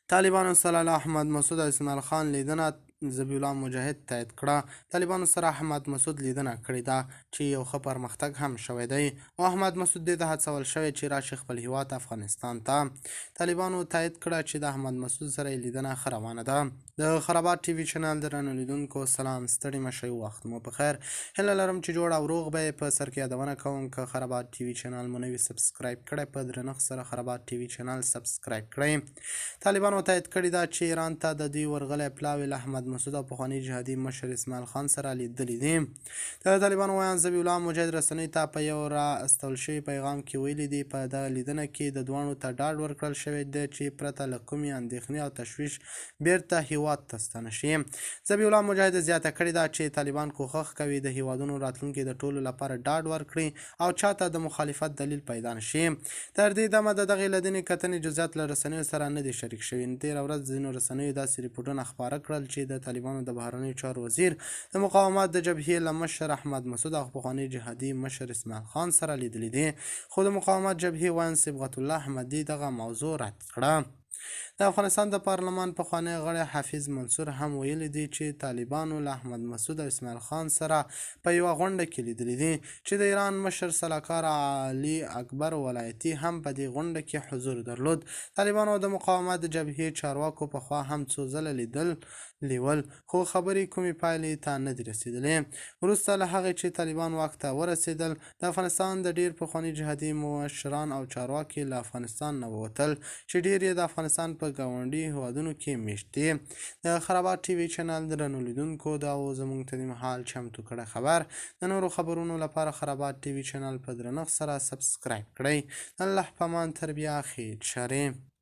طالبانو سره له احمد مسعود او اسماعیل خان لیدنه ذبیح الله مجاهد تایید کړه. طالبانو سره احمد مسعود لیدنه کړې ده چې یو ښه پرمختګ هم شوی دی او احمد مسعود دې ته هڅول شوی چې راشي خپل هیواد افغانستان ته. طالبانو تایید کړه چې د احمد مسعود سره یې لیدنه ښه روانه ده. د خرابات ټي وي چینل درنو لیدونکو سلام، ستړي مه شئ، وخت مو په خیر. هیله لرم چې جوړ او روغ به یې. په سر کې یادونه کوم که خرابات ټي وي چینل مو نه وي subscribe کړی، په درنښت سره خرابات ټي وي چینل subscribe کړئ. طالبانو تایید کړې ده چې ایران ته د دوی ورغلی پلاوی له احمد مسعود او پخواني جهادي مشر اسماعیل خان سره لیدلي دي. د طالبانو ویاند ذبیح الله مجاهد رسنیو ته په یو را استول شوي پیغام کې ویلي دي، په دغه لیدنه کې د دواړو ته ډاډ ورکړل شوی دی چې پرته له کومې اندېښنې او تشویش بیرته هیواد ته ستانه شي. ذبیح الله مجاهد زیاته کړې ده چې طالبان کوښښ کوي د هیوادونو راتلونکي د ټولو لپاره ډاډ ورکړي او چاته د مخالفت دلیل پیدا نه شي. تر دې دمه د دغې لیدنې کتنې جزئیات له رسنیو سره نه دي شریک شوي. تېره ورځ ځینو رسنیو داسې رپوټونه خپاره کړل چې د طالبانو د بهرنیو چارو وزیر د مقاومت د جبهې له مشر احمد مسعود او پخواني جهادي مشر اسماعیل خان سره لیدلي دي، خو د مقاومت جبهې ویاند صبغت الله احمدي دغه موضوع رد کړه. د افغانستان د پارلمان پخوانی غړی حفیظ منصور هم ویلي دي چې طالبانو له احمد مسعود او اسماعیل خان سره په یوه غونډه کې لیدلي دي چې د ایران مشر سلاکار علي اکبر ولایتي هم په دې غونډه کې حضور درلود. طالبانو د مقاومت د جبهې چارواکو پخوا هم څو ځله لیدلي ول، خو خبرې کومې پایلې ته نه دي رسېدلې. وروسته له هغې چې طالبان واک ته ورسېدل، د افغانستان د ډېر پخواني جهادي مشران او چارواکي له افغانستان نه ووتل چې ډېر یې د افغانستان په ګاونډي هیوادونو کې میشت دي. د خرابات ټي وي چینل درنو لیدونکو، دا و زموږ ته د مهال چمتو کړی خبر. د نورو خبرونو لپاره خرابات ټي وي چینل په درنښت سره subscribe کړئ. الله پامان، تر بیا، خیر چارې.